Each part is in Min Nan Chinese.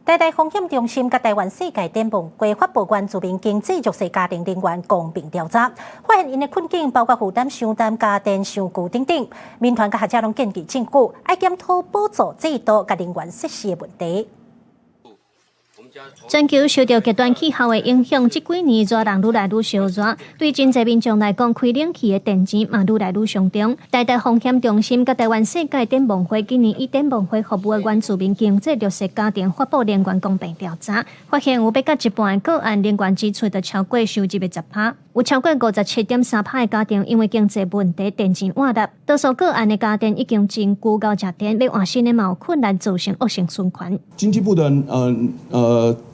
台大風險中心佮台灣世界展望會發布原住民經濟弱勢家庭能源公平調查，發現𪜶的困境包括負擔傷重、家電傷舊等等。民團佮學者攏建議政府愛檢討補助制度佮能源設施的問題。全球受著極端氣候的影響，這幾年熱人愈來愈燒熱，對真濟民眾來講，開冷氣的電錢嘛愈來愈傷重。台大風險中心佮台灣世界展望會今年以展望會服務的原住民經濟弱勢家庭發布能源公平調查，發現有欲到一半的個案能源支出就超過收入的10%，有超過57.3%的家庭因為經濟問題電錢倚納，多數個案的家電已經真舊𠢕食電，欲換新的嘛有困難，造成惡性循環。經濟部的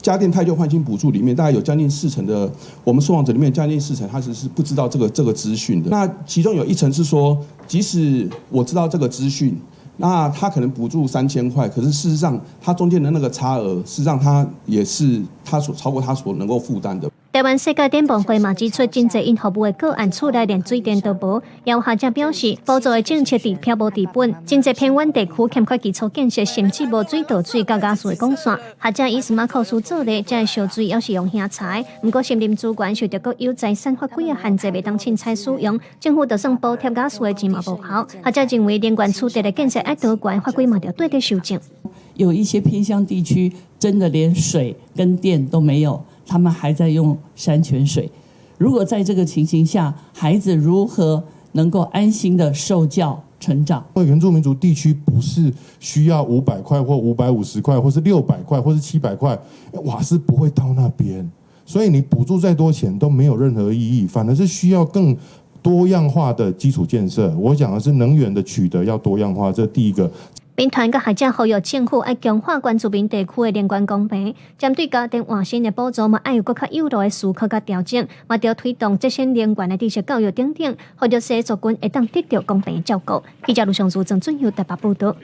家電汰舊換新補助裡面，大概有將近四成的我們受訪者裡面將近四成，他是不知道這個資訊的。那其中有一成是說，即使我知道這個資訊，那他可能補助3000塊，可是事實上他中間的那個差額，事實上他也是他所超過他所能夠負擔的。台灣世界展望會嘛指出，真濟𪜶服務的個案厝內連水電都無。有學者表示，補助的政策治標無治本，真濟偏遠地區欠缺基礎建設，甚至無水道水佮瓦斯的管線。學者以馬克思做例，這燒水猶是用燃柴，毋過森林資源受著國有財產法規的限制，袂當凊彩使用。政府就算補貼瓦斯的錢嘛無效。學者認為，能源取得的建設愛多元，法規嘛著綴咧修正。有一些偏鄉地區，真的連水跟電都沒有。他們還在用山泉水。如果在這個情形下，孩子如何能夠安心的受教成長？原住民族地區不是需要500塊或550塊，或是600塊，或是700塊，瓦斯不會到那邊，所以你補助再多錢都沒有任何意義，反而是需要更多樣化的基礎建設。我講的是能源的取得要多樣化，這第一個。民團佮學者呼籲政府愛強化原住民地區的能源公平，針對家電換新的補助嘛，愛有閣較有路的思考佮調整，嘛著推動節省能源的知識教育等等，予弱勢族群會當得著公平的照顧。記者盧尚如鄭俊佑台北報導。